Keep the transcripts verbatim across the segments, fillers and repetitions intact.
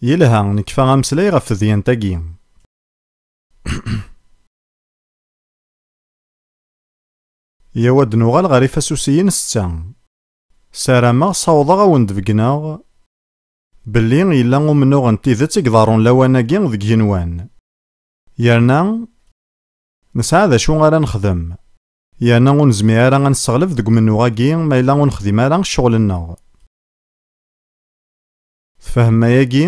Yelha, nekfa ameslay ɣef tedyant-agi. Yaw ad nuɣal ɣer ifasusiyen setta. Sarameɣ ssawḍeɣ-awen-d begneɣ belli yella umennuɣ n tidet i iḍerrun lawan-agi deg igenwan. Yerna nesɛa d acu ara nexdem. Yerna ur nezmir ara ad nesseɣleb deg umennuɣ-agi ma yella ur nexdim ara ccɣel-nneɣ. Tfehmem ayagi?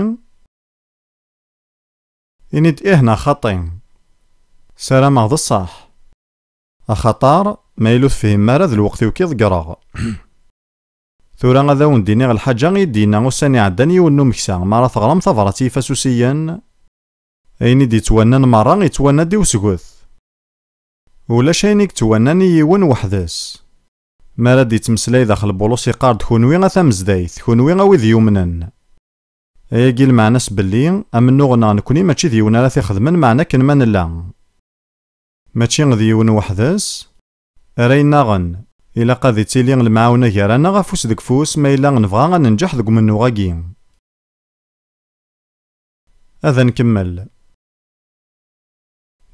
Ini-d ih neɣ xaṭi. Sarameɣ d ṣṣeḥ. Axaṭer ma yella ur tefhimem ara, d lweqt-iw i k-iḍeggreɣ. Tura ad awen-d-iniɣ lḥaǧa i d-yenna ussan iɛeddan yiwen n umeksa, mi ara teɣrem tabrat i yifasusiyen, ayen i d-yettwannan merra yettwanna-d i usget. Ulac ayen i yettwannan i yiwen weḥd-s. Mi ara d-yettmeslay daxel Bulus, yeqqar-d: "Kunwi a tamezdayt, kunwi a wid yumnen." Ayagi lmeɛna-s belli amennuɣ-nneɣ nekni mačči d yiwen ara t-ixedmen, meɛna akken ma nella mačči d yiwen weḥd-s ara yennaɣen. Ilaq ad ittili lemɛawna gar-aneɣ afus deg ufus ma yella nebɣa ad nenǧeḥ deg umennuɣ-agi. Ad nkemmel.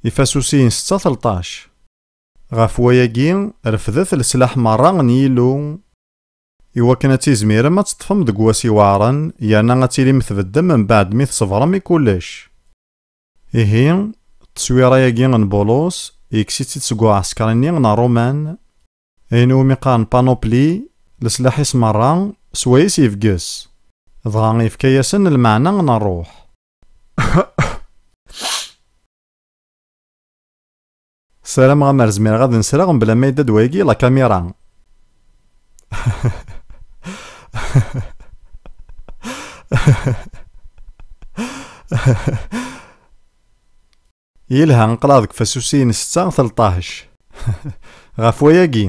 Ifasusiyen setta telṭac. Ɣef wayagi, refdet leslaḥ merra n Yillu, iwakken ad tizmirem ad teṭṭfem deg wass iweɛren, yerna ad tilim tbeddem mbeɛd mi tṣebrem i kullec. Ihi, tteswira-agi n Bulus, yekkes-itt-id seg uɛesker-nni n Ṛuman, ayen iwumi qqaren panoplie, leslaḥ-is merra, swayes yebges. Dɣa yefka-yasen lmeɛna n ṛṛuḥ. Ssarameɣ amer zmireɣ ad nsreɣ mebla ma yedda-d wayagi la caméra. Yelha, aql-aɣ deg fasusiyen setta telṭaḥ. Ɣef wayagi,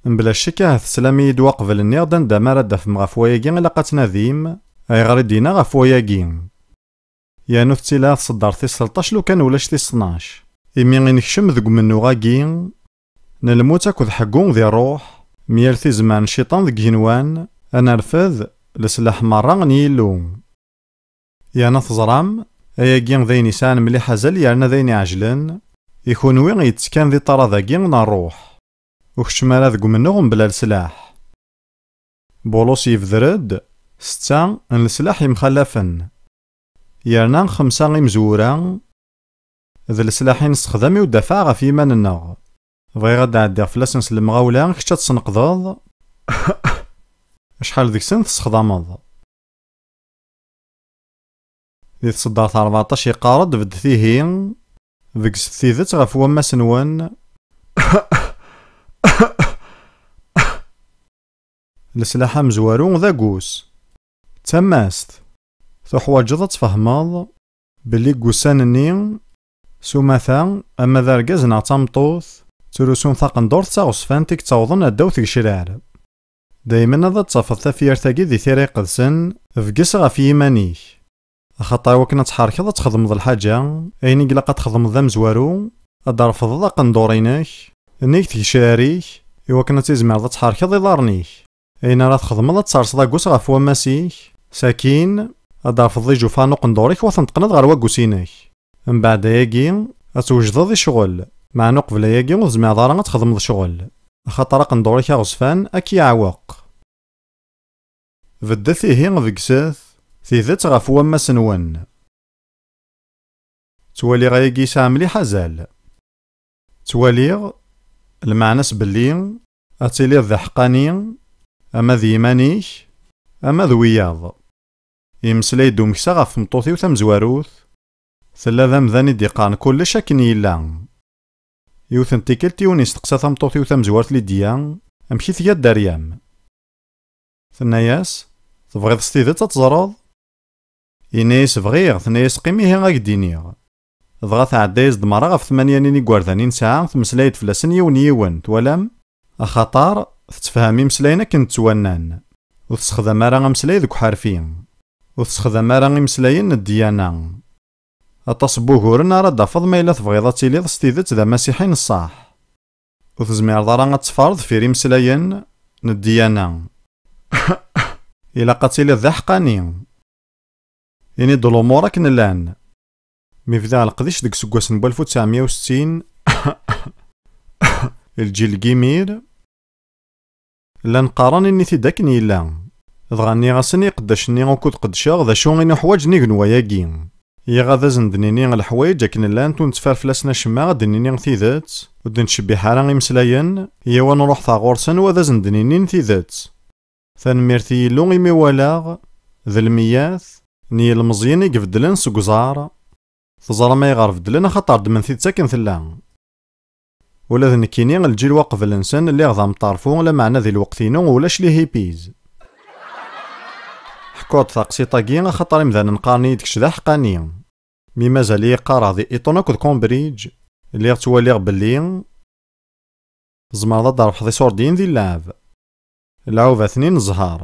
mebla ccek ahat teslam-iyi-d waqbel, nniɣ-d anda mi ara d-tafem ɣef wayagi ilaq ad tnadim, ayɣer i d-yenna ɣef wayagi. Yernu tettili tseddart tis telṭac lukan ulac tis tnac. Imi i nekcem deg umennuɣ-agi n lmut akked ḥeggu di ṛṛuḥ, mi ara t-izmer cciṭan deg igenwan, ad nerfed leslaḥ merra n Yillu. Yerna teẓram, ayagi d ayen yesɛan mliḥ azal yerna d ayen iɛejlen i kunwi yettekkan di ṭṭrad-agi n ṛṛuḥ. Ur keččem ara deg umennuɣ mebla leslaḥ. Bulus yebder-d setta n leslaḥ yemxalafen, yerna xemsa imezwura d leslaḥ i nessexdam i udafaɛ ɣef yiman-nneɣ. Bɣiɣ ad d-ɛeddiɣ fell-asen s lemɣawla, kečč ad tesneqdeḍ acḥal deg-sen tessexdameḍ. Di tseddart rbeɛṭac yeqqar-d: "Beddet ihi, begset tidet ɣef wammas-nwen." Leslaḥ amezwaru d agus. D tamast. Tuḥwaǧeḍ ad tfehmeḍ belli deg wussan-nni, s umata, ama d argaz neɣ d tameṭṭut, ttrusun taqendurt d taɣezfant i yettawḍen ar ddaw tgecrar. Daymen ad tafeḍ tafyirt-agi di Tira Iqedsen, bges ɣef yiman-ik. Axaṭer iwakken ad tḥerkeḍ ad txedmeḍ lḥaǧa, ayen i ilaq ad txedmeḍ d amezwaru, ad d-refdeḍ aqendur-inek, nnig tgecrar-ik, iwakken ad tizmireḍ ad tḥerkeḍ iḍarren-ik. Ayen ara txedmeḍ, ad terseḍ agus ɣef wammas-ik, sakin ad d-refdeḍ ijufaṛ n uqendur-ik u ad ten-teqqneḍ ɣer waggus-inek. Mbeɛd ayagi, ad twejdeḍ i ccɣel, meɛna uqbel ayagi ur tezmireḍ ara ad txedmeḍ ccɣel, axaṭer aqendur-ik aɣezfan ad k-yeɛweq. Beddet ihi, begset tidet ɣef wammas-nwen. Ttwaliɣ ayagi yesɛa mliḥ azal. Ttwaliɣ lmeɛna-s belli ad tiliḍ d aḥeqqani, ama d yiman-ik, ama d wiyaḍ. Yemmeslay-d umeksa ɣef tmeṭṭut-iw tamezwarut, tella d amdan i d-iqqaren kullec akken yella. Yiwet n tikkelt, yiwen yesteqsa tameṭṭut-iw tamezwart Lidya: "Amek i tga dderya-m?" Tenna-yas: "Tebɣiḍ s tidet ad teẓreḍ?" Yenna-yas: "Bɣiɣ." Tenna-yas: "Qqim ihi, ad k-d-iniɣ." Dɣa tɛedda-yas-d merra ɣef tmanya-nni n yigerdan i nesɛa, temmeslay-d fell-asen yiwen yiwen, twalam? Axaṭer tettefham imeslayen akken ttwannan. Ur tessexdam ara ameslay deg uḥerfi. Ur tessexdam ara imeslayen n ddyana. Aṭas n wuguren ara d-tafeḍ ma yella tebɣiḍ ad tiliḍ s tidet d amasiḥi n ṣṣeḥ. Ur tezmireḍ ara ad teffreḍ deffir imeslayen n ddyana. Ilaq ad tiliḍ d aḥeqqani. Ini-d lumuṛ akken llan. Mi bdiɣ leqdic deg useggas n walef u tesɛemya u settin, lǧil n yimir, llan qqaren ini-t-id akken yella. Dɣa nniɣ-asen i iqeddacen-nni ukud qeddceɣ d acu i nuḥwaǧ nnig n wayagi. Yiɣ ad asen-d-nini leḥwayeǧ akken llant ur nettfar fell-asen acemma, ad d-nini tidet, ur d-nettcebbiḥ ara imeslayen, yiw ad nruḥ ɣur-sen u ad asen-d-ninin tidet. Tanemmirt i Yillu imi walaɣ d lmiyat n yilmeẓyen i ibeddlen seg uẓar. Teẓram ayɣer beddlen? Axaṭer ddmen tidet akken tella. Ula d nekkini, lǧil wa qbel-nsen, lliɣ d ameṭṭarfu, lameɛna di lweqt-inu ulac les hippies. Ḥkuɣ-d taqsiṭ-agi axaṭer imdanen qqaren-iyi-d kečč d aḥeqqani. Mi mazal-iyi qqareɣ di Eton akked Cambridge, lliɣ ttwaliɣ belli tzemreḍ ad d-trebḥeḍ iṣurdiyen di lɛeb. Lɛubat-nni n zzher.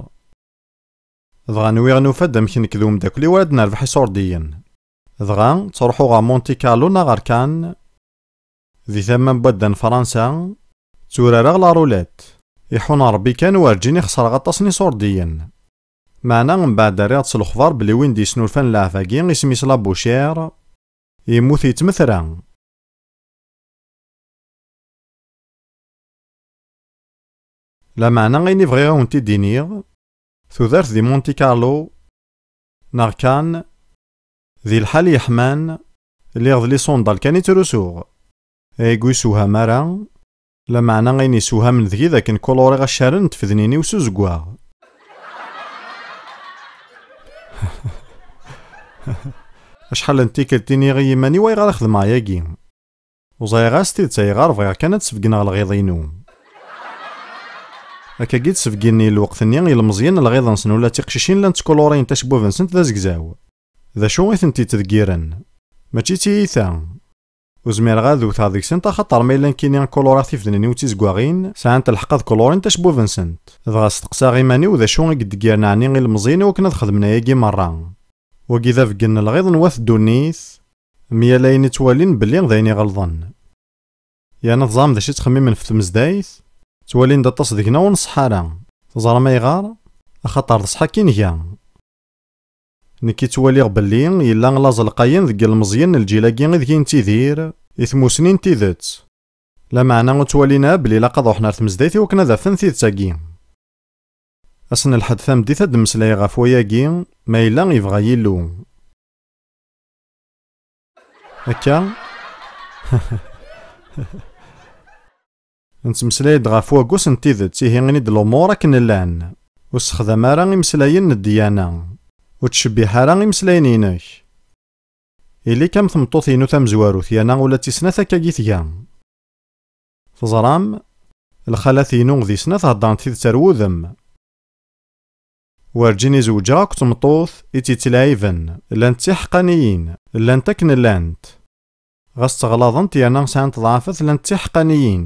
Dɣa nwiɣ nufa-d amek nekk d umeddakel-iw ara d-nerbeḥ iṣurdiyen. Dɣa ttruḥuɣ ɣer Monte Carlo neɣ ɣer Cannes, di tama n wadda n Fransa, tturareɣ la roulette. Iḥun Ṛebbi kan werǧin i xesreɣ aṭas n iṣurdiyen. Meɛna mbeɛd rriɣ-d s lexbar belli win d-yesnulfan lɛeb-agi isem-is Labouchere, yemmut yettmettra. Lameɛna ayen i bɣiɣ ad wen-t-id-iniɣ, tudert di Monte Carlo neɣ Cannes, di lḥal yeḥman, lliɣ d lisundal kan i ttrusuɣ. Ayagi ur yessewham ara, lameɛna ayen yessewhamen deg-i d akken kuluriɣ accaren n tfednin-iw s uzeggaɣ. Acḥal n tikkelt iniɣ i yiman-iw ayɣer i xedmeɣ ayagi. Ur ẓriɣ ara s tidet ayɣer, bɣiɣ kan ad d-sbeggneɣ lɣiḍ-inu. Akkagi d-sbegginen i lweqt-nni ilmeẓyen lɣiḍ-nsen ula d tiqcicin llant ttkulurint acebbub-nsent d azegzaw. D acu i tent-yettdeggiren? Mačči d tiyita. Ur zmireɣ ad wteɣ deg-sent axaṭer ma yella nekkini kuluriɣ tifednin-iw d tizeggaɣin, sɛant lḥeqq ad kulurint acebbub-nsent. Dɣa steqsaɣ iman-iw d acu i yeddeggiren ɛni ilmeẓyen i wakken ad xedmen ayagi merra. Wagi d abeggen n lɣiḍ n wat ddunit, mi yal ayen i ttwalin belli d ayen iɣelḍen. Yerna teẓram d acu i ttxemmimen ɣef tmezdayt? Ttwalin-d aṭas deg-neɣ ur nṣeḥḥa ara. Teẓram ayɣer? Axaṭer d ṣṣeḥ akkin i nga. Nekki ttwaliɣ belli yella laẓ lqayen deg yilmeẓyen n lǧil-agi ideg i nettidir, i tmusni n tidet. Lameɛna ur ttwalin ara belli ilaq ad ruḥen ar tmezdayt i wakken ad afen tidet-agi. Ass n lḥedd tameddit ad d-mmeslayeɣ ɣef wayagi, ma yella yebɣa Yillu. Akka. Nettmeslay-d ɣef waggus n tidet, ihi ini-d lumuṛ akken llan. Ur ssexdam ara imeslayen n ddyana. Ur ttcebbiḥ ara imeslayen-inek. Ili-k am tmeṭṭut-inu tamezwarut, yerna ula d tis snat akkagi tga. Teẓram, lxalat-inu di snat heddrent tidet ar wudem. Werǧin i zewǧeɣ akked tmeṭṭut i tt-yettlaɛiben, llant d tiḥeqqaniyin, llant akken llant. Ɣas ttɣalaḍent yerna sɛant ḍɛafat, llant d tiḥeqqaniyin.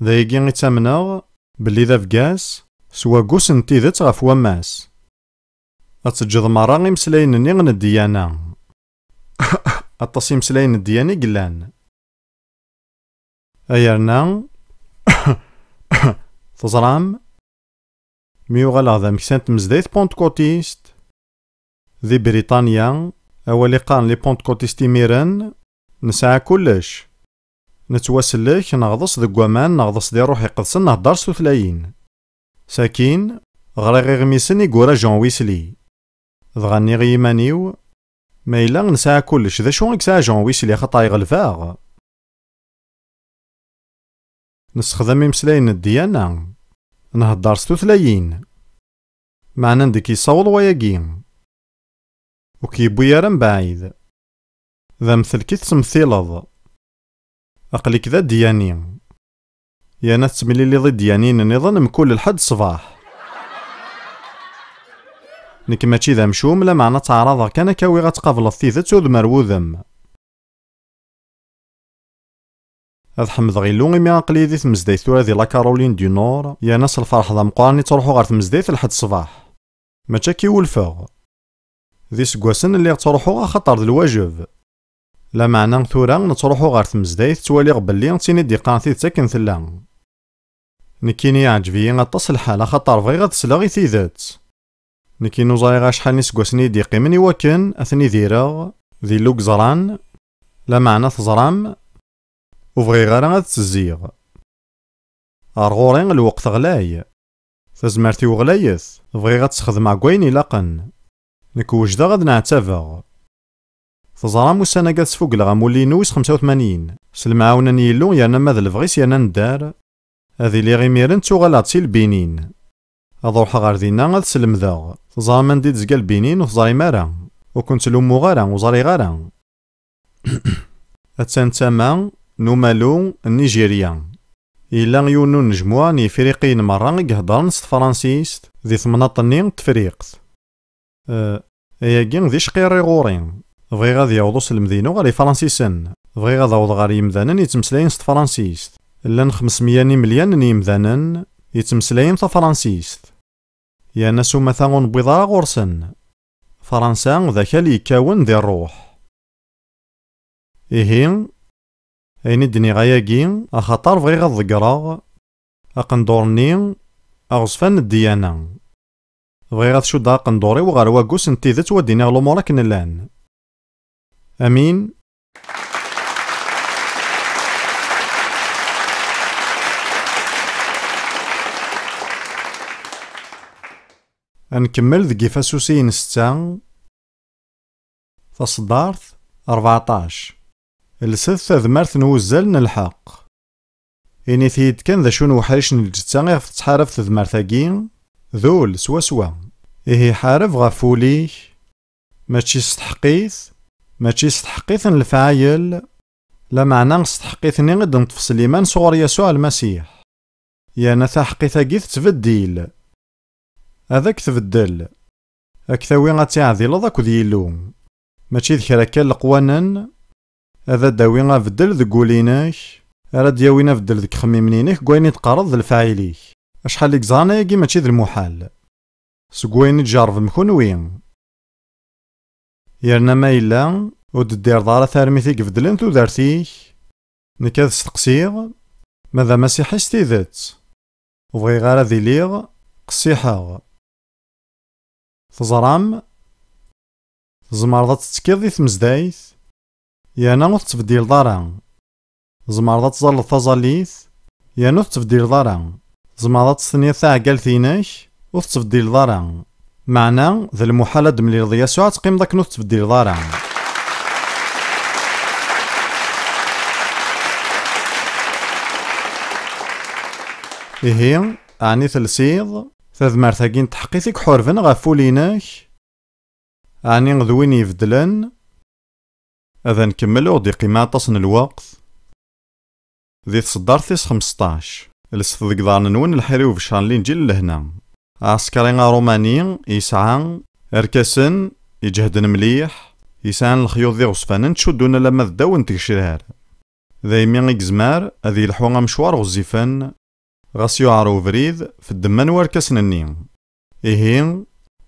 D ayagi i ttamneɣ belli d abgas s waggus n tidet ɣef wammas. Ad teǧǧeḍ merra imeslayen-nni n ddyana. Aṭas imeslayen n ddyana i yellan. Ayerna, teẓram, mi uɣaleɣ d ameksa n tmezdayt pantkotist, di Britanya, awal i qqaren les pantkotist imiren, nesɛa kullec. Nettwasellek, neɣḍes deg waman, neɣḍes di Ṛṛuḥ Iqedsen, nhedder s tutlayin. Sakin, ɣriɣ iɣmisen i yura Jean Wesley. Dɣa nniɣ i yiman-iw, ma yella nesɛa kullec, d acu i yesɛa Jean Wesley axaṭer yeɣleb-aɣ? Nessexdam imeslayen n ddyana, nhedder s tutlayin. Meɛna anda i k-yessaweḍ wayagi? Ur k-yewwi ara mebɛid. D amtel i tettmettileḍ. Aql-ik d adyani. Yerna tettemliliḍ idyanin nniḍen mkul lḥedd ṣṣbeḥ. Nekk mačči d amcum, lameɛna ttɛaraḍeɣ kan ad k-awiɣ ad tqableḍ tidet udem ar wudem. Ad ḥemdeɣ Illu imi aql-iyi di tmezdayt tura di la Caroline du Nord, yerna s lferḥ d ameqqran i ttruḥuɣ ɣer tmezdayt lḥedd ṣṣbeḥ. Mačči akka i wulfeɣ. D iseggasen lliɣ ttruḥuɣ axaṭer d lwajeb. Lameɛna tura nettruḥu ɣer tmezdayt, ttwaliɣ belli d tin i d-iqqaren tidet akken tella. Nekkini iɛǧeb-iyi aṭas lḥal axaṭer bɣiɣ ad sleɣ i tidet. Nekkin ur ẓriɣ acḥal n iseggasen i yi-d-yeqqimen i wakken ad ten-idireɣ d Illu i yeẓran, lameɛna teẓram, ur bɣiɣ ara ad ttezziɣ. Ar ɣur-i lweqt ɣlay. Tazmert-iw ɣlayet, bɣiɣ ad tt-sxedmeɣ deg wayen ilaqen. Nekk wejdeɣ ad nɛettabeɣ. Teẓram ussan-agi ad sfugleɣ amulli-inu wis xemsa u tmanyin, s lemɛawna n Yillu yerna ma d lebɣi-s yerna nedder, ad iliɣ imiren ttuɣaleɣ-d si Lbinin. Ad ruḥeɣ ɣer dinna ad slemdeɣ. Teẓram anda i d-tezga Lbinin? Ur teẓrim ara. Ur ken-ttlummuɣ ara, ur ẓriɣ ara. Attan tama n umalu n Nijirya. Yella yiwen n unejmuɛ n Yifriqiyen merra i iheddren s tefransist di temnaḍt-nni n Tefriqt. Eh, ayagi d icqirri ɣur-i. Bɣiɣ ad yaweḍ uselmed-inu ɣer Yifransisen. Bɣiɣ ad awḍeɣ ɣer yimdanen yettmeslayen s tefransist. Llan xemsmeyya n imelyan n yimdanen yettmeslayen tafransist. Yerna s umata ur newwiḍ ara ɣur-sen. Fransa d akal yekkawen di ṛṛuḥ. Ihi, ayen i d-nniɣ ayagi, axaṭer bɣiɣ ad ḍeggreɣ aqendur-nni aɣezfan n ddiyana. Bɣiɣ ad cuddeɣ aqendur-iw ɣer waggus n tidet, u ad d-iniɣ lumuṛ akken llan. Amin. Ad nkemmel deg ifasusiyen setta, taṣeddart rbeɛṭac. Lset tadmert n wuzzal n lḥeqq. Init-iyi-d kan d acu n uḥric n lǧetta iɣef tettḥarab tedmert-agi? D ul, swaswa. Ihi ḥareb ɣef wul-ik, mačči s tḥeqqit, mačči s tḥeqqit n lefɛayel, lameɛna s tḥeqqit-nni i d-neṭṭef s liman sɣur Yasuɛ Lmasiḥ. Yerna taḥeqqit-agi tettbeddil. Ad ak-tbeddel. Ad k-tawi ad tiɛdileḍ akked Yillu. Mačči d kra kan leqwanen, ad d-tawi abeddel deg wul-inek, ara d-yawin abeddel deg ixemmimen-inek, deg wayen i d-teqqareḍ d lefɛayel-ik. Acḥal i yeẓran ayagi mačči d lmuḥal. Seg wayen i tjerrbem kunwi. Yerna ma yella, ur d-teddireḍ ara tarmit i ibeddlen tudert-ik, nekk ad steqsiɣ, ma d amasiḥi s tidet, ur bɣiɣ ara ad iliɣ qessiḥeɣ. Teẓram, tzemreḍ ad tettekkiḍ di tmezdayt, yerna ur tettbeddileḍ ara. Tzemreḍ ad tẓalleḍ taẓallit, yerna ur tettbeddileḍ ara. Tzemreḍ ad testenyiḍ taɛeggalt-inek, ur tettbeddileḍ ara. Meɛna, d lmuḥal ad d-temlileḍ Yasuɛ ad teqqimeḍ akken ur tettbeddileḍ ara. Ihi, ɛni telsiḍ tadmert-agi n tḥeqqit i iḥurben ɣef wul-inek? Ɛni d win ibeddlen? Ad nkemmel, ur ɣ-d-iqqim aṭas n lweqt. Di tṣeddart tis xmesṭac, lset deg iḍarren-nwen lḥir i ubeccer n Linǧil n lehna. Aɛsekri aṛumani yesɛa irkasen iǧehden mliḥ, yesɛan lexyuḍ d iɣezfanen ttcuddun alamma d ddaw n tgecrar. Daymi i yezmer ad yelḥu amecwar ɣezzifen, ɣas yuɛer ubrid f ddemma n warkasen-nni. Ihi,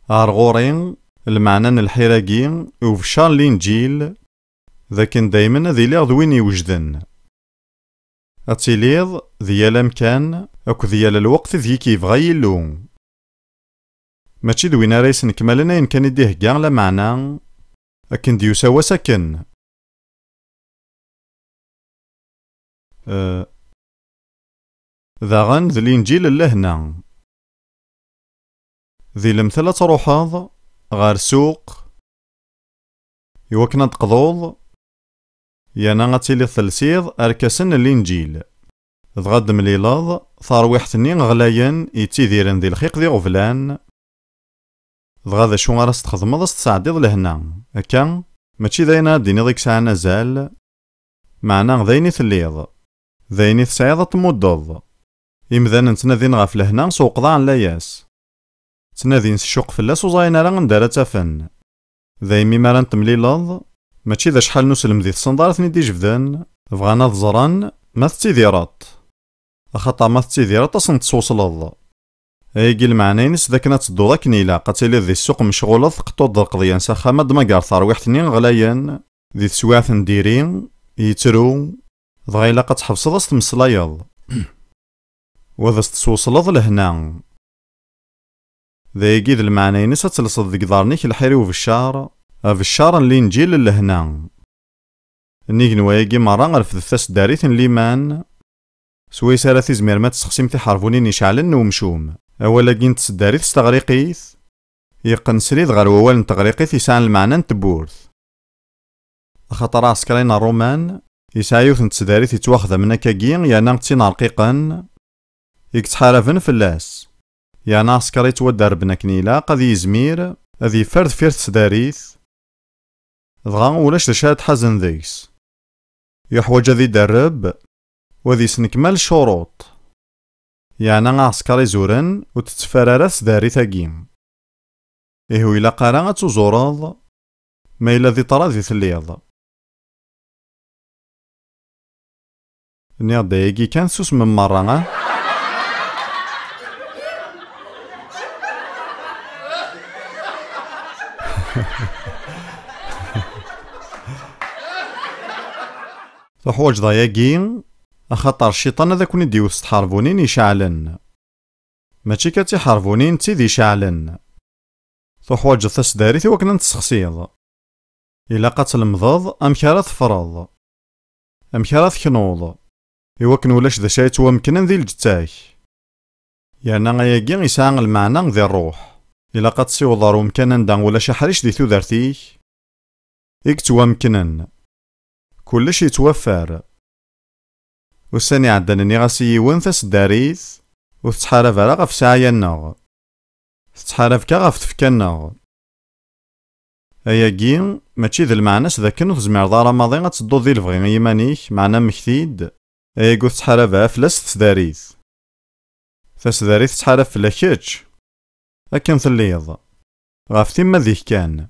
ar ɣur-i, lmeɛna n lḥir-agi i ubeccer n Linǧil, d akken daymen ad iliɣ d win iwejden. Ad tiliḍ di yal amkan akked yal lweqt ideg i k-yebɣa Yillu. Mačči d win ara yesnekmalen ayen kan i d-ihegga, lameɛna akken d-yusa wass akken. Eh, daɣen d Linǧil n lehna. Di lemtel ad truḥeḍ ɣer ssuq iwakken ad d-teqḍuḍ, yerna ad tiliḍ telsiḍ arkasen n Linǧil. Dɣa ad d-temlileḍ tarwiḥt-nni ɣlayen yettidiren di lxiq d iɣeblan. Dɣa d acu ara s-txedmeḍ? Ad s-tesɛeddiḍ lehna. Akka, mačči d ayen ara d-tiniḍ i yesɛan azal, meɛna d ayen i telliḍ, d ayen i tesɛiḍ ad t-tmuddeḍ. Imdanen ttnadin ɣef lehna s uqḍaɛ n layas. Ttnadin s ccuq fell-as, ur ẓrin ara anda ara tt-afen. Daymi mi ara n-temlileḍ, mačči d acḥal n uselmed i tessneḍ ara ten-id-ijebden, bɣan ad ẓren ma tettidireḍ. Axaṭer ma tettidireḍ, ad sen-teswesleḍ. Ayagi lmeɛna-ines d akken ad tedduḍ akken ilaq, ad tiliḍ di ssuq mecɣuleḍ, tqeṭṭuḍ d lqeḍyan s axxam, ad d-tmagreḍ tarwiḥt-nni ɣlayen, di teswiɛt n diri, yettru, dɣa ilaq ad tḥebseḍ ad s-tmeslayeḍ. U ad as-teswesleḍ lehna. D ayagi i d lmeɛna-ines ad telseḍ deg iḍarren-ik lḥir i ubeccar, abeccar n Linǧil n lehna. Nnig n wayagi merra, refdet taseddarit n liman, swayes ara tizmirem ad tessexsim tiḥerbunin iceɛlen n umcum. Awal-agi n tseddarit s teɣriqit, yeqqen srid ɣer wawal n teɣriqit yesɛan lmeɛna n tewwurt. Axaṭer aɛesker-a n Ṛṛuman yesɛa yiwet n tseddarit yettwaxdamen akkagi, yerna d tin rqiqen, i yettḥaraben fell-as. Yerna aɛesker yettwaderrben akken ilaq ad yizmir ad yeffer deffir tseddarit, dɣa ulac d acu ara d-ḥazen deg-s. Yuḥwaǧ ad iderreb u ad yesnekmal ccuruṭ. Yeɛna aɛesker izuren ur tetteffer ara tseddarit-agi. Ihi ur ilaq ara ad tuzureḍ ma yella di ṭṭrad i telliḍ. Nniɣ-d ayagi kan, susmem merra, ah? Tuḥwaǧeḍ ayagi, axaṭer cciṭan ad ken-id-iwet s tḥerbunin iceɛlen. Mačči kan d tiḥerbunin, d tid iceɛlen. Tuḥwaǧeḍ taseddarit i wakken ad n-tessexsiḍ. Ilaq ad tlemdeḍ amek ara teffreḍ, amek ara teknuḍ, i wakken ulac d acu ara yettwameknen di lǧetta-k. Yerna ayagi yesɛa lmeɛna di ṛṛuḥ. Ilaq ad tessiwḍeḍ ɣer umkan anda ulac aḥric di tudert-ik i yettwameknen. Kullec yettwaffer. Ussan iɛeddan nniɣ-as i yiwen taseddarit ur tettḥarab ara ɣef ssɛaya-nneɣ. Tettḥarab kan ɣef tfekka-nneɣ. Ayagi mačči d lmeɛna-s d akken ur tezmireḍ ara maḍi ad tedduḍ di lebɣi i yiman-ik, meɛna mmekti-d, ayagi ur tettḥarab ara fell-as tseddarit. Taseddarit tettḥarab fell-ak kečč, akken telliḍ, ɣef timmad-ik kan.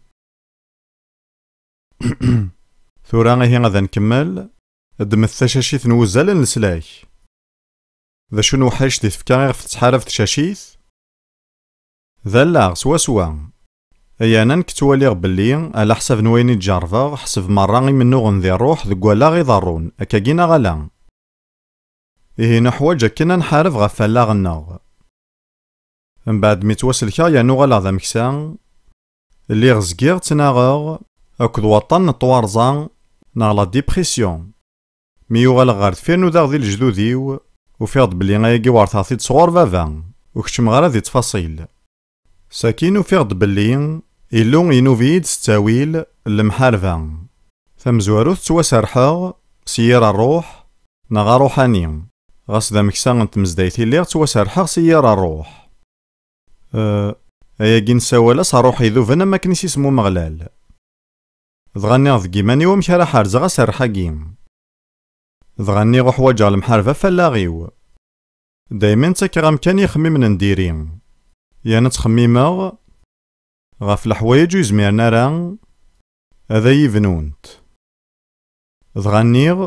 Tura ihi ad nkemmel, ddmet tacacit n wuzzal n leslak. D acu n uḥric di tfekka iɣef tettḥarab tcacit? D allaɣ, swaswa. Ay ana nekk ttwaliɣ belli, ɛla ḥsab n wayen i d-jerrbeɣ, ḥseb merra imennuɣen di ṛṛuḥ deg wallaɣ iḍerrun, akkagi neɣ ala? Ihi nuḥwaǧ akken ad nḥareb ɣef wallaɣ-nneɣ. Mbeɛd mi ttwaselkeɣ yerna uɣaleɣ d ameksa, lliɣ zgiɣ ttnaɣeɣ akked waṭṭan n ttwarẓa neɣ la dépression. Mi uɣaleɣ ɣer deffir nudaɣ di lejdud-iw, ufiɣ-d belli ayagi werteɣ-t-id sɣur baba, ur keččmeɣ ara di ttfaṣil. Sakin ufiɣ-d belli Illu inub-iyi-d s ttawil n lemḥarba. Tamezwarut ttwaserḥeɣ s yir ṛṛuḥ neɣ aṛuḥani, ɣas d ameksa n tmezdayt i lliɣ ttwaserḥeɣ s yir ṛṛuḥ. Eh, ayagi nessawal-as ṛṛuḥ iduben am wakken i s-isem Umeɣlal. Dɣa nniɣ deg iman-iw amek ara ḥerzeɣ aserreḥ-agi? Dɣa nniɣ uḥwaǧeɣ lemḥarba f allaɣ-iw. Daymen ttakkeɣ amkan i yixemmimen n diri. Yerna ttxemmimeɣ ɣef leḥwayeǧ ur yezmiren ara ad iyi-bnunt. Dɣa nniɣ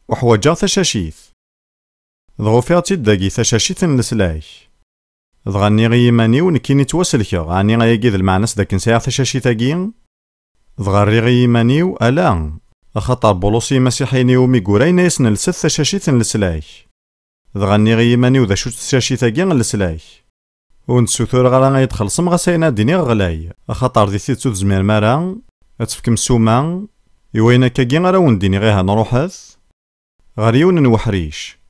uḥwaǧeɣ tacacit. Dɣa ufiɣ-tt-id dagi tacacit n leslak. Dɣa nniɣ i yiman-iw nekkini ttwaselkeɣ, ɛni ayagi d lmeɛna-s d akken sɛiɣ tacacit-agi? Dɣa rriɣ i yiman-iw ala, axaṭer Bulus i yimasiḥiyen iwumi yura yenna-yasen lset tacacit n leslak. Dɣa nniɣ i yiman-iw d acu-tt tcacit-agi n leslak? Ur n-ssutureɣ ara ad yi-d-txellṣem ɣas ayen ad d-iniɣ ɣlay, axaṭer di tidet ur tezmirem ara ad tefkem ssuma i wayen akkagi ara wen-d-iniɣ, ihi ruḥet ɣer yiwen n weḥric.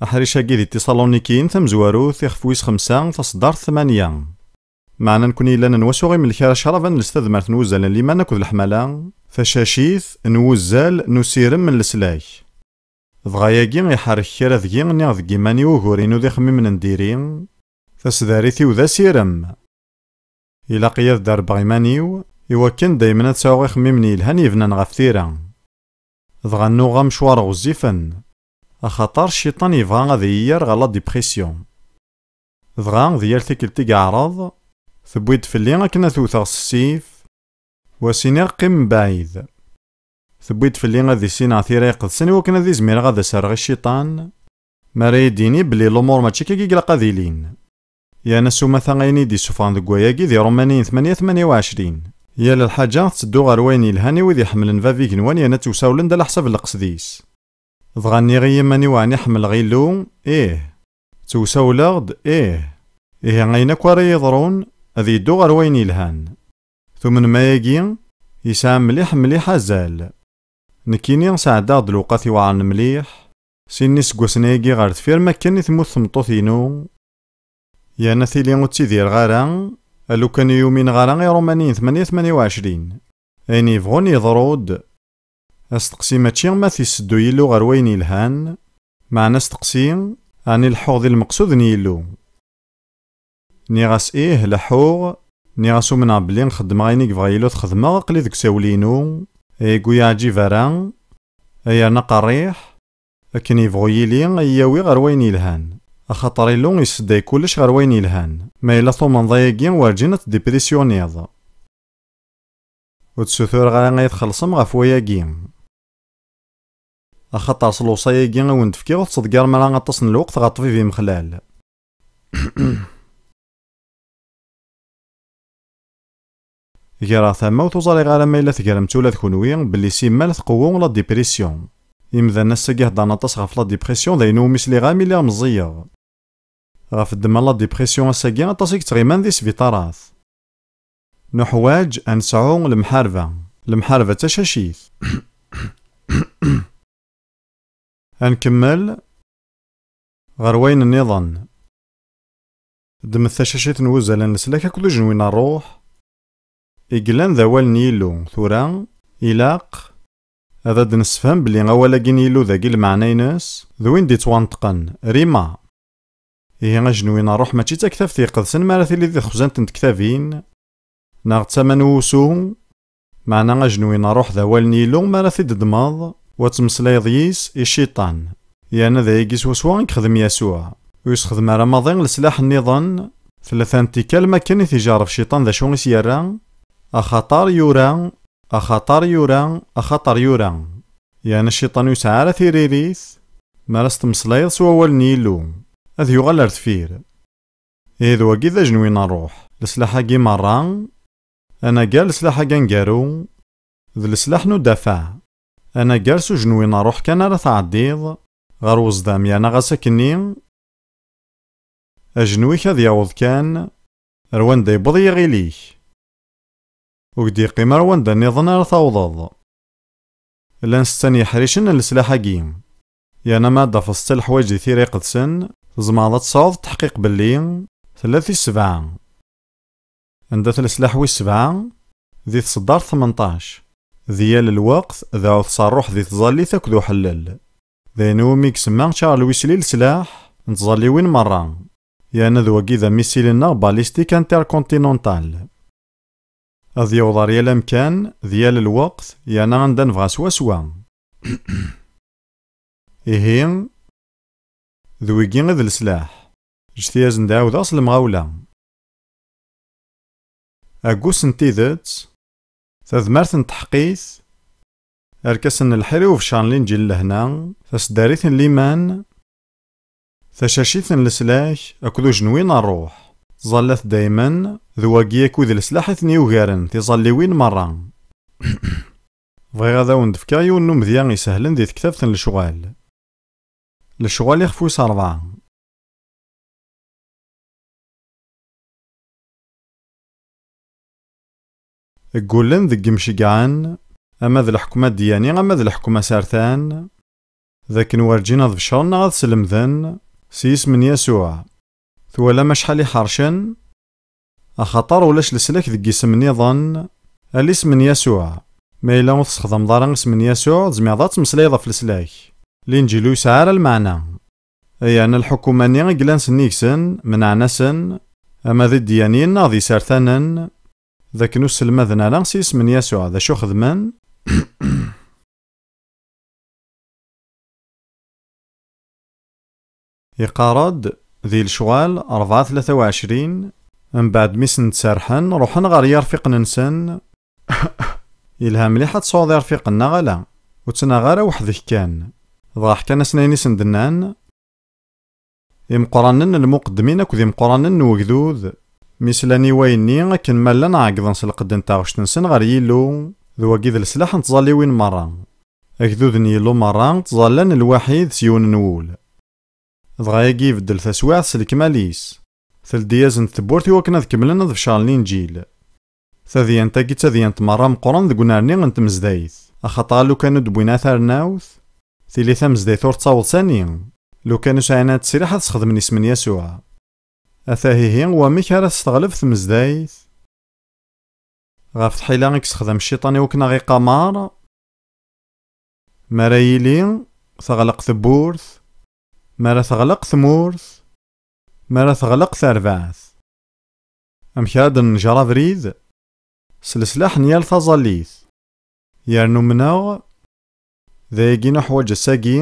Aḥric-agi di Tiṣalunikiyen tamezwarut, ixef wis xemsa, taṣeddart tmanya. Meɛna nekkni yellan nwasuɣ imlek ara ccrab ad nels tadmert n wuzzal n liman akked leḥmala, tacacit n wuzzal n usirem n leslak. Dɣa yagi iḥerrek kra deg-i, nniɣ deg iman-iw ugur-inu d ixemmimen n diri, taseddarit-iw d asirem. Ilaq-iyi ad derbeɣ iman-iw, iwakken daymen ad sɛuɣ ixemmimen yelhan yebnan ɣef tira. Dɣa nnuɣ amecwar ɣezzifen, axaṭer cciṭan yebɣa ad iyi-yerr ɣer la dépression. Dɣa di yal tikkelt i yeɛreḍ, tewwi-d fell-i akken ad t-wteɣ s ssif, u as-iniɣ qqim mebɛid. Tewwi-d fell-i ad issineɣ tira iqedsen iwakken ad izmireɣ ad as-rreɣ i cciṭan, mi ara yi-d-yini belli lumuṛ mačči akka i ilaq ad ilin. Yerna s umata ayen i d-isuffɣen deg wayagi di Ṛumaniyen tmanya tmanya u ɛecrin. Yal lḥaǧa tetteddu ɣer wayen yelhan i wid iḥemmlen bab igenwan yerna ttewsawlen-d ala ḥsab n leqsed-is. Dɣa nniɣ i yiman-iw ɛni ḥemmleɣ Illu? Ih. Ttewsawleɣ-d? Ih. Ihi ayen akk ara yeḍrun, ad yeddu ɣer wayen yelhan. Tumnem ayagi? Yesɛa mliḥ mliḥ azal. Nekkini sɛeddaɣ-d lewqat iweɛren mliḥ. Sin n iseggasen-agi ɣer deffir, makken i temmut tmeṭṭut-inu, yerna tili ur ttidireɣ ara, a lukan ur yumineɣ ara i Iṛumaniyen tmanya tmanya u ɛecrin. Ayen yebɣun yeḍru-d. Asteqsi mačči ma t-iseddu Yillu ɣer wayen yelhan, meɛna asteqsi, ɛni leḥḥuɣ di lmeqsud n Yillu? Nniɣ-as ih, leḥḥuɣ. Nniɣ-as umneɣ belli xeddmeɣ ayen i yebɣa Yillu ad t-xedmeɣ, aql-i deg usawel-inu, ayagi ur yi-yeɛǧib ara, ay yerna qerriḥ, akken yebɣu yili, a yi-yawi ɣer wayen yelhan, axaṭer Illu isedday kullec ɣer wayen yelhan. Ma yella tumneḍ ayagi, werǧin ad tdiprisyuniḍ. Ur d-ssutureɣ ara ad txellṣem ɣef wayagi. Axaṭer s lewṣaya-agi i wen-d-fkiɣ, ur tettḍeggarem ara aṭas n lweqt ɣer ṭṭbib imexlal. Greɣ tamawt, ur ẓriɣ ara ma yella tegremt ula d kenwi belli simmal tqewwu la dépression. Imdanen ass-agi heddren aṭas ɣef la dépression, d ayen umi sliɣ armi lliɣ meẓẓiyeɣ. Ɣef ddemma la dépression ass-agi, aṭas i yettɣiman di sbiṭarat. Nuḥwaǧ ad nesɛu lemḥarba. Lemḥarba d tacacit. Ad nkemmel ɣer wayen nniḍen. Ddmet tacacit n wuzal n leslak akked ujenwi n ṛṛuḥ i yellan d awal n Yillu. Tura, ilaq ad d-nessefhem belli awal-agi n Yillu dagi, lmeɛna-ines d win d-ittwanṭqen, rima. Ihi ajenwi n ṛṛuḥ mačči d taktabt iqedsen mi ara tili di texzant n tektabin, neɣ d tama n wusu, meɛna ajenwi n ṛṛuḥ d awal n Yillu mi ara t-id-ddmeḍ, u ad temmeslayeḍ yis i cciṭan. Yerna d ayagi swaswa i yexdem Yasuɛ. Ur yessexdem ara maḍi leslaḥ nniḍen, tlata n tikkal, makken i t-ijerreb cciṭan d acu i s-yerra, axaṭer yura, axaṭer yura, axaṭer yura. Yerna cciṭan ur yesɛi ara tiririt, mi ara s-temmeslayeḍ s wawal n Yillu, ad yuɣal ar deffir. Ihi d wagi d ajenwi n ṛṛuḥ. Leslaḥ-agi merra, anagar leslaḥ-agi aneggaru, d leslaḥ n udafaɛ. Anagar s ujenwi n ṛṛuḥ kan ara tɛeddiḍ ɣer weẓdam, yerna ɣas akkenni, ajenwi-k ad yaweḍ kan ar wanda yewweḍ yiɣil-ik. Ur k-d-yeqqim ara wanda nniḍen ara tawḍeḍ. Llan setta n yeḥricen n leslaḥ-agi. Yerna ma ad d-tafeḍ setta leḥwayeǧ di Tira Iqedsen, tzemreḍ ad tesɛuḍ ttaḥqiq belli tella tis sebɛa. Anda-t leslaḥ wis sebɛa? Di tseddart tmenṭac. Di yal lweqt, dɛut s ṛṛuḥ di tẓallit akked uḥellel. D ayen iwumi i isemma Charles Wesley leslaḥ n tẓalliwin merra. Yerna d wagi d amisil-nneɣ balistique intercontinental. Ad yaweḍ ar yal amkan, di yal lweqt, yerna anda nebɣa swaswa. Ihi, d wigi i d leslaḥ. Ǧǧet-iyi ad sen-d-ɛawdeɣ s lemɣawla. Agus n tidet, tadmert n tḥeqqit, arkasen n lḥir i ubeccer n Linǧil n lehna, taseddarit n liman, tacacit n leslak akked ujenwi n ṛṛuḥ. Tẓallat daymen d wagi akk i d leslaḥ i ten-yugaren tiẓalliwin merra. Bɣiɣ ad awen-d-fkeɣ yiwen n umedya isehlen di tektabt n lecɣal. Lecɣal ixef wis ṛebɛa. Ggullen deg yimceggɛen, ama d leḥkem adiyyani ama d leḥkem asertan, d akken werǧin ad becren neɣ ad slemden s yisem n Yasuɛ. Twalam acḥal i ḥercen? Axaṭer ulac leslak deg yisem nniḍen ala isem n Yasuɛ. Ma yella ur tessexdameḍ ara isem n Yasuɛ, tzemreḍ ad temmeslayeḍ ɣef leslak. Linǧil ur yesɛi ara lmeɛna. Ay yerna lḥukuma-nni i yellan sennig-sen, menɛen-asen, ama d idyaniyen neɣ d isertanen, d akken ur sselmaden ara s yisem n Yasuɛ. D acu xedmen? Iqqar-d di lecɣal rebɛa tlata u ɛecrin, mbeɛd mi sen-d-serḥen, ruḥen ɣer yirfiqen-nsen. Yelha mliḥ ad tesɛuḍ irfiqen, neɣ ala? Ur ttnaɣ ara weḥd-k kan. Dɣa ḥkan-asen ayen i sen-d-nnan. Imeqqranen n lmuqeddmin akked imeqqranen n wegdud, mi slan i wayenni, akken ma llan ɛeggḍen s lqedd n taɣect-nsen ɣer Yillu, d wagi d leslaḥ n tẓalliwin merra. Agdud n Yillu merra ttẓallan lwaḥid s yiwen n wul. Dɣa ayagi ibeddel taswiɛt s lekmal-is. Teldi-asen-d tewwurt i wakken ad kemmlen ad becren Linǧil. Tadyant-agi d tadyant merra meqqren deg unerni n tmezdayt, axaṭer lukan ur d-wwin ara tarennawt, tili tamezdayt ur ttaweḍ sani. Lukan ur sɛin ara ttesriḥ ad sxedmen isem n Yasuɛ. Ata ihi wamek ara testeɣleb tmezdayt ɣef tḥila i yessexdam cciṭan i wakken ad ɣ-iqamer. Mi ara yili teɣleq tewwurt, mi ara teɣleq tmurt, mi ara teɣleq terbaɛt. Amek ara d-nnger abrid? S leslaḥ n yal taẓallit. Yernu umneɣ d ayagi nuḥwaǧ ass-agi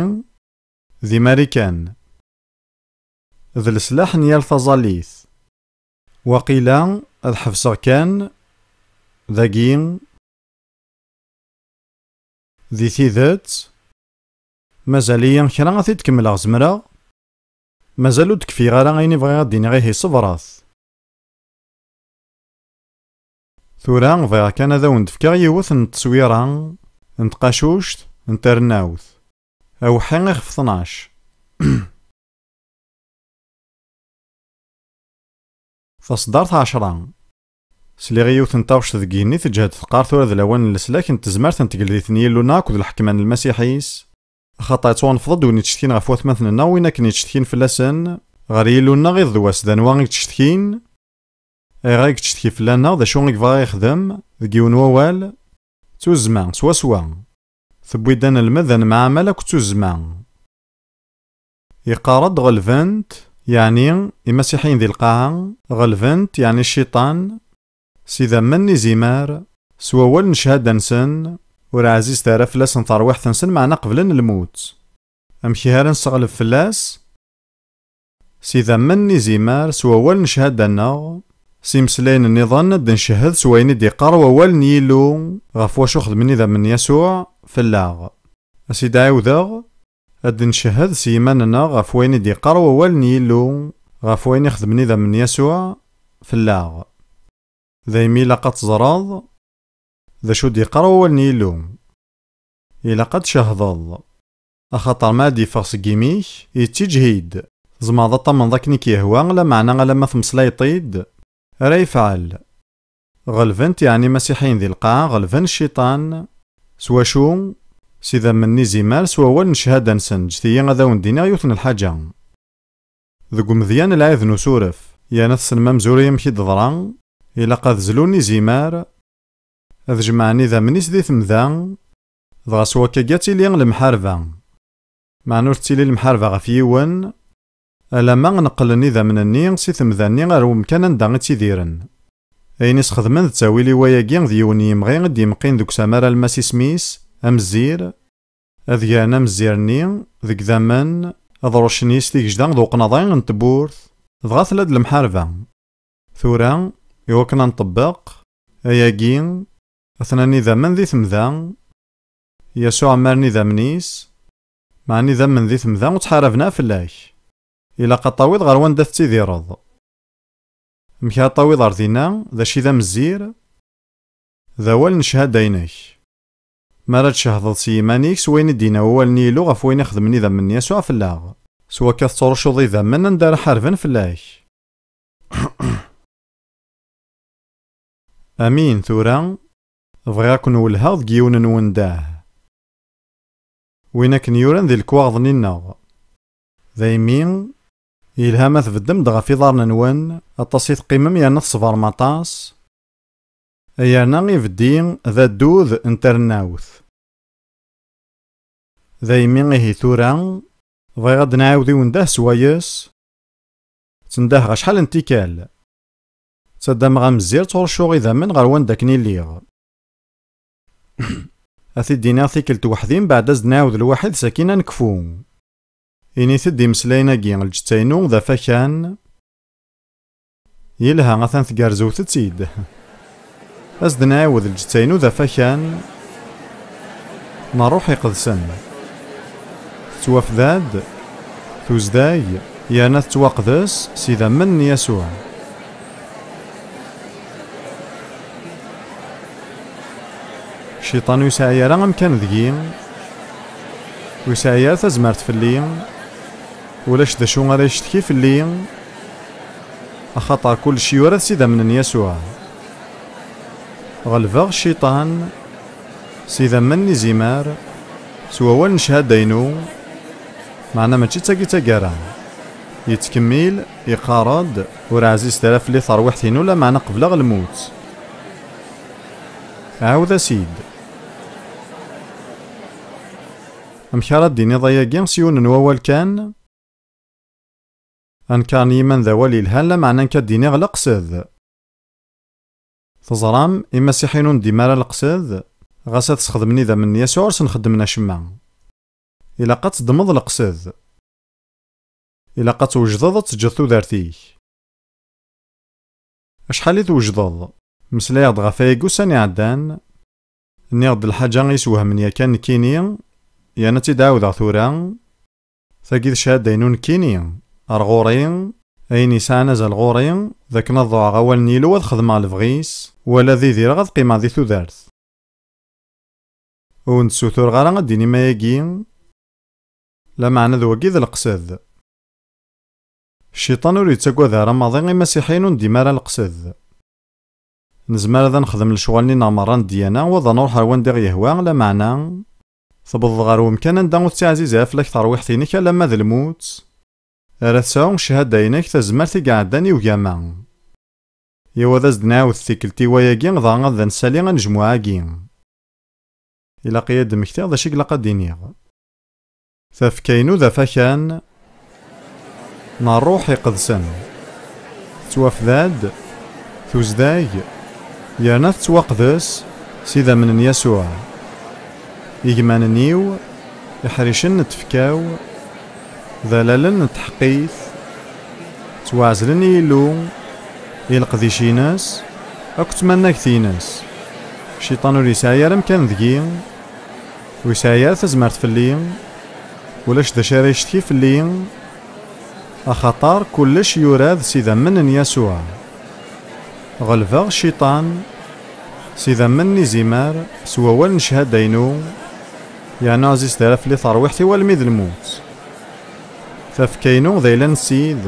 di Marikan. D leslaḥ n yal taẓallit. Waqila ad ḥebseɣ kan dagi. Di tidet, mazal-iyi kra ad t-id-kemmleɣ, zemreɣ? Mazal ur d-kfiɣ ara ayen i bɣiɣ ad d-iniɣ, ihi ṣebret. Tura bɣiɣ kan ad awen-d-fkeɣ yiwet n tteswira n tqacuct n trennawt. Aweḥḥi ixef tnac. Taṣeddart ɛecra. Sliɣ i yiwet n taɣect deg yigenni teǧhed teqqar: tura d lawan n leslak n tezmert n tgeldit n Yillu-nneɣ akked lḥekma n Lmasiḥ-is, axaṭer yettwanfeḍ-d win yettcetkin ɣef watmaten-nneɣ, win akken yettcetkin fell-asen, ɣer Yillu-nneɣ iḍ d wass. D anwa i yettcetkin? Ayɣer i yettcetki fell-aneɣ? D acu i yebɣa ad yexdem? Deg yiwen wawal, d tuzzma, swaswa. Tewwi-d ad nelmed ad nemɛamal akked tuzzma. Yeqqar-d ɣelben-t, yeɛni imasiḥiyen di lqaɛa, ɣelben-t, yeɛni cciṭan, s idammen n izimer, s wawal n cchada-nsen, ur ɛzizet ara fell-asen terwiḥt-nsen, meɛna qeblen lmut. Amek i ara nesseɣleb fell-as? S idammen n izimer, s wawal n cchada-nneɣ, s imeslayen nniḍen, ad d-ncehhed s wayen i d-iqqar wawal n Yillu ɣef wacu xedmen idammen n Yasuɛ fell-aɣ. Ad s-id-ɛiwdeɣ, ad d-ncehhed s yiman-nneɣ ɣef wayen i d-iqqar wawal n Yillu ɣef wayen i xedmen idammen n Yasuɛ fell-aɣ. Daymi ilaq ad teẓreḍ d acu d-iqqar wawal n Yillu. Ilaq ad tcehdeḍ, axaṭer ma ad d-yeffeɣ seg yimi-k, yettiǧhid. Tzemreḍ ad tamneḍ akken i k-yehwa, lameɛna alamma tmeslayeḍ-t-id, ara yefɛel. Ɣelben-t, yeɛni imasiḥiyen di lqaɛa, ɣelben cciṭan. S wacu? S idammen n izimer, s wawal n cchada-nsen. Ǧǧet-iyi ad awen-d-iniɣ yiwet n lḥaǧa. Deg umedya n lɛid n usuref, yerna tessnem amzur i amek i d-teḍra, ilaq ad zlun izimer, ad jemɛen idammen-is di temda, dɣa s wakkagi ad tili lemḥarba. Meɛna ur tettili lemḥarba ɣef yiwen, alamma neqqlen idammen-nni si temda-nni ar wemkan anda i ttidiren. Ayen i sxedmen d ttawil i wayagi d yiwen n yimɣi i d-yemqin deg usamar alma s isem-is, amezzir, ad gren amezzir-nni deg idammen, ad ruccen yis tigejda d uqnaḍi n tewwurt, dɣa tella-d lemḥarba. Tura, iwakken ad nṭebbeq ayagi, atnan idammen di temda, Yasuɛ mmaren idammen-is, meɛna idammen di temda ur ttḥaraben ara fell-ak. Ilaq ad tawiḍ ɣer wanda tettidireḍ. Amek ara tawiḍ ɣer dinna? D acu i d amezzir? D awal n cchada-inek. Mi ara tcehdeḍ s yiman-ik s wayen i d-yenna wawal n Yillu ɣef wayen i xedmen idammen n Yasuɛ fell-aɣ, s wakka tettruccuḍ idammen anda ara ḥarben fell-ak. Amin, tura bɣiɣ ad ken-wellheɣ deg yiwen n wendah. Win akken yuran di lekwaɣeḍ-nni-nneɣ. Daymi, yelha ma tbeddem-d ɣef iḍarren-nwen, aṭas i teqqimem yerna tṣebrem aṭas. Yerna ibeddi d addud n trennawt. Daymi ihi tura, bɣiɣ ad d-nɛiwed i wendah swayes. Ttendahɣ acḥal n tikkal. Ttaddameɣ amezzir, ttruccuɣ idammen ɣer wanda akken i lliɣ. Ad t-id-iniɣ tikkelt weḥd-i, mbeɛd ad s-d-nɛiwed lwaḥid, sakin ad nekfu. Init-d imeslayen-agi: lǧetta-inu d afakan. Yelha, atan tgerrzewt-tt-id. Ad s-d-nɛiwed: lǧetta-inu d afakan n Ṛṛuḥ Iqedsen. Tettwafda-d, tuzdag, yerna tettwaqdes s idammen n Yasuɛ. Cciṭan ur yesɛi ara amkan deg-i, ur yesɛi ara tazmert fell-i, ulac d acu ara yecetki fell-i, Axaṭer kullec yura-t s idammen n Yasuɛ. Ɣelbeɣ cciṭan s idammen n izimer, s wawal n cchada-inu, meɛna mačči d tagi i d taggara. Yettkemmil, yeqqar-d, ur ɛzizet ara fell-i terwiḥt-inu, lameɛna qebleɣ lmut. Ɛawed-as-id. Amek ara d-tiniḍ ayagi s yiwen n wawal kan? Anekar n yiman d awal yelhan, lameɛna nekk ad d-iniɣ leqsed. Teẓram, imasiḥiyen ur ndima ara leqsed, ɣas ad sxedmen idammen n Yasuɛ ur sen-xeddmen acemma. Ilaq ad teddmeḍ leqsed. Ilaq ad twejdeḍ ad teǧǧeḍ tudert-ik. Acḥal i twejdeḍ? Meslayeɣ-d ɣef wayagi ussan iɛeddan. Nniɣ-d lḥaǧa i yeswehmen yakan nekkini, yerna ad tt-id-ɛawdeɣ tura. Tagi d cchada-inu nekkini, ar ɣur-i, ayen yesɛan azal ɣur-i, d akken ad ḍuɛeɣ awal n Yillu, ad xedmeɣ lebɣi-s, wala ad idireɣ ad qqimeɣ di tudert. Ur wen-d-ssutureɣ ara ad d-tinim ayagi, lameɛna d wagi i d leqsed. Cciṭan ur yettagad ara maḍi imasiḥiyen ur ndima ara leqsed. Nezmer ad nexdem lecɣal-nni-nneɣ merra n ddyana, u ad nruḥ ar wanda i ɣ-yehwa, lameɛna tewwḍeḍ ɣer wemkan anda ur tettiɛziz ara fell-ak terwiḥt-inek alamma d lmut, ara tesɛu cchada-inek tazmert i iɛeddan i ugama. Yaw ad as-d-nɛawed tikkelt i wayagi, dɣa ad d-nsali anejmuɛ-agi. Ilaq-iyi ad d-mmektiɣ d acu i ilaq ad d-iniɣ. Tafekka-inu d afakan n Ṛṛuḥ Iqedsen. Tettwafda-d, tuzdag, yerna tettwaqdes s idammen n Yasuɛ. Igmanen-iw, iḥricen n tfekka-w, d alalen n tḥeqqit, ttwaɛezlen i Yillu, i leqdic-ines, akked tmannagt-ines. Cciṭan ur yesɛi ara amkan deg-i, ur yesɛi ara tazmert fell-i, ulac d acu ara yecetki fell-i, axaṭer kullec yura-d s idammen n Yasuɛ. Ɣelbeɣ cciṭan s idammen n izimer, s wawal n cchada-inu, yerna ɛzizet ara fell-i terwiḥt-iw almi d lmut. Tafekka-inu d ayla n Ssid,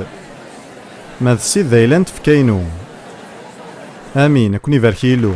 ma d Ssid d ayla n tfekka-inu. Amin, ad ken-ibarek Yillu.